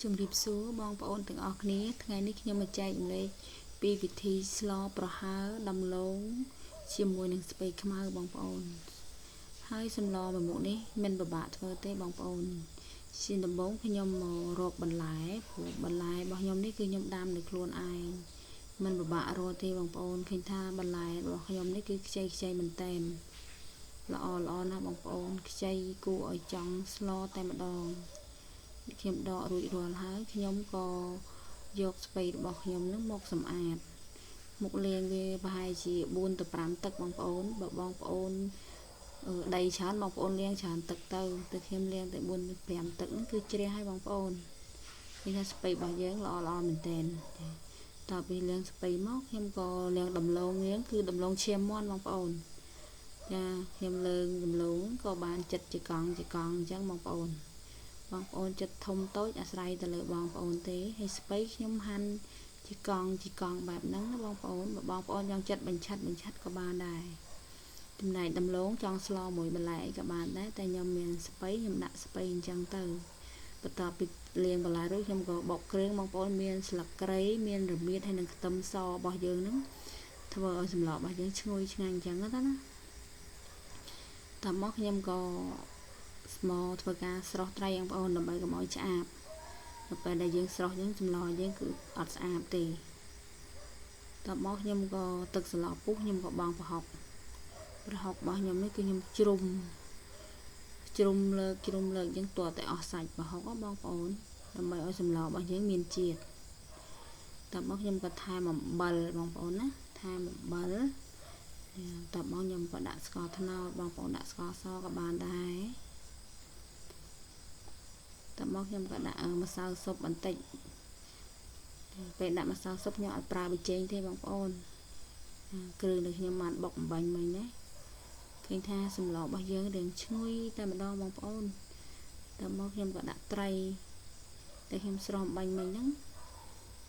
ជំរាបសួរបងប្អូនទាំងអស់គ្នាថ្ងៃនេះខ្ញុំមកចែករំលែកពីវិធីស្លប្រហើរដំឡូងជាមួយនឹងស្ពៃខ្មៅបងប្អូនហើយសម្លមួយមុខនេះមិនពិបាកធ្វើទេបងប្អូនជាដំបូងខ្ញុំមករកបន្លែព្រោះបន្លែរបស់ខ្ញុំនេះគឺខ្ញុំដាំដោយខ្លួនឯងមិនពិបាករកទេបងប្អូនឃើញថាបន្លែរបស់ខ្ញុំនេះគឺខ្ចីខ្ចីមែនតែនល្អល្អណាស់បងប្អូនខ្ចីគួរឲ្យចង់ស្លតែម្ដងខ្ញុំដករួចរាល់ហើយខ្ញុំក៏យកស្ពៃរបស់ខ្ញុំនឹងមកសម្អាតមកលាងវាប្រហែលជា4ទៅ5ទឹកបងប្អូនបើបងប្អូនដីច្រើនបងប្អូនលាងច្រើនទឹកទៅទៅខ្ញុំលាងតែ4ទៅ5ទឹកហ្នឹងគឺជ្រះហើយបងប្អូននេះថាស្ពៃរបស់យើងល្អល្អមែនទែនតទៅពីលាងស្ពៃមកខ្ញុំក៏លាងដំឡូងលាងគឺដំឡូងឈាមមាន់បងប្អូនចាខ្ញុំលើងដំឡូងក៏បានចិត្តជាកង់ជាកង់អញ្ចឹងបងប្អូនបងប្អូនចិត្តធំតូចអាស្រ័យទៅលើបងប្អូនទេហើយស្ពៃខ្ញុំហាន់ជាកង់ជាកង់បែបហ្នឹងណាបងប្អូនបើបងប្អូនចង់ចិត្តបញ្ឆិតបញ្ឆិតក៏បានដែរចំណែកដំឡូងចង់ស្លមួយបន្លែអីក៏បានដែរតែខ្ញុំមានស្ពៃខ្ញុំដាក់ស្ពៃអញ្ចឹងទៅបន្ទាប់ពីលាងបន្លែរួចខ្ញុំក៏បុកគ្រឿងបងប្អូនមានស្លឹកគ្រៃមានរមៀតហើយនិងខ្ទឹមសរបស់យើងហ្នឹងធ្វើឲ្យសម្លរបស់យើងឈ្ងុយឆ្ងាញ់អញ្ចឹងណាណាតមកខ្ញុំក៏ស្មធ្វើការស្រោះត្រីបងប្អូនដើម្បីកុំឲ្យឆ្អាបដល់ពេលដែលយើងស្រោះយើងសម្លយើងគឺអត់ស្អាតទេតមកខ្ញុំក៏ទឹកសម្លពុះខ្ញុំក៏បងប្រហុកប្រហុករបស់ខ្ញុំនេះគឺខ្ញុំជ្រុំជ្រុំលើកជ្រុំលើកយើងទាល់តែអស់សាច់ប្រហុកបងប្អូនដើម្បីឲ្យសម្លរបស់យើងមានជាតិតមកខ្ញុំក៏ថែមអំបិលបងប្អូនណាថែមអំបិលតមកខ្ញុំក៏ដាក់ស្ករត្នោតបងប្អូនដាក់ស្ករសក៏បានដែរតមកខ្ញុំក៏ដាក់ម្សៅស៊ុបបន្តិចពេលដាក់ម្សៅស៊ុបខ្ញុំអត់ប្រើប៊ីចេងទេបងប្អូនគ្រឿងដែលខ្ញុំបានបុកអំបញ្ញមិញណាឃើញថាសម្លរបស់យើងរៀងឈ្ងុយតែម្ដងបងប្អូនតមកខ្ញុំក៏ដាក់ត្រីតែខ្ញុំស្រស់អំបញ្ញមិញហ្នឹង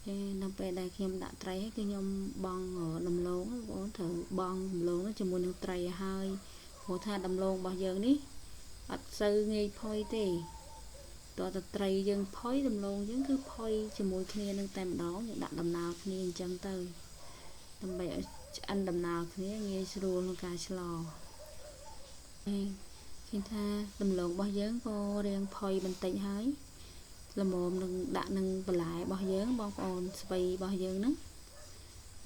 គេនៅពេលដែលខ្ញុំដាក់ត្រីហើយគឺខ្ញុំបង់ដំឡូងបងប្អូនត្រូវបង់ដំឡូងជាមួយនឹងត្រីឲ្យហើយព្រោះថាដំឡូងរបស់យើងនេះអត់សូវងាយផុយទេតើតត្រីយើងផុយដំឡូងយើងគឺផុយជាមួយគ្នានឹងតែម្ដងយើងដាក់ដំណើរគ្នាអញ្ចឹងទៅដើម្បីឲ្យឆ្អិនដំណើរគ្នាងាយស្រួលក្នុងការឆ្លឃើញថាដំឡូងរបស់យើងក៏រៀងផុយបន្តិចហើយល្មមនឹងដាក់នឹងបន្លែរបស់យើងបងប្អូនស្ពៃរបស់យើងហ្នឹង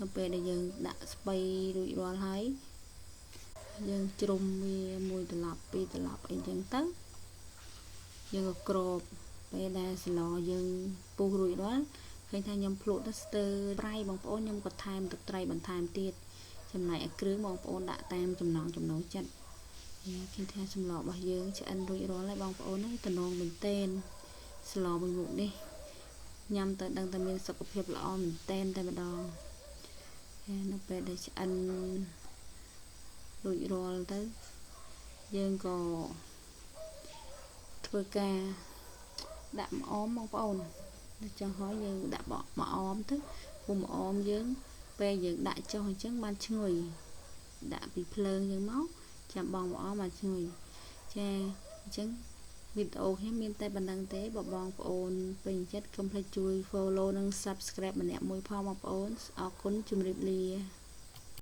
នៅពេលដែលយើងដាក់ស្ពៃរួចរាល់ហើយយើងជ្រុំវាមួយត្រឡប់ពីរត្រឡប់អីចឹងទៅយើងក៏ក្របពេលដែលស្លយើងពុះរួចរាល់ឃើញថាខ្ញុំភ្លក់ទៅស្ទើរប្រៃបងប្អូនខ្ញុំក៏ថែមទឹកត្រីបន្ថែមទៀតចំណែកឯគ្រឿងបងប្អូនដាក់តាមចំណង់ចំណូលចិត្តឃើញថាសម្លរបស់យើងឆ្អិនរួចរាល់ហើយបងប្អូនហ្នឹងតំណងមែនទែនស្លមួយមុខនេះញ៉ាំទៅដឹងតែមានសុខភាពល្អមែនទែនតែម្ដងនៅពេលដែលឆ្អិនរួចរាល់ទៅយើងក៏ធ្វើការដាក់ម្អមបងប្អូនចង់ហើយយើងដាក់បកម្អមទៅពុំម្អមយើងពេលយើងដាក់ចុះអញ្ចឹងបានឈ្ងុយដាក់ពីភ្លើងយើងមកចាំបងម្អមបានឈ្ងុយចាអញ្ចឹងវីដេអូខ្ញុំមានតែប៉ុណ្្នឹងទេបើបងប្អូនពេញចិត្តកុំភ្លេចជួយ Follow និង Subscribe ម្នាក់មួយផងបងប្អូនអរគុណជម្រាបលា។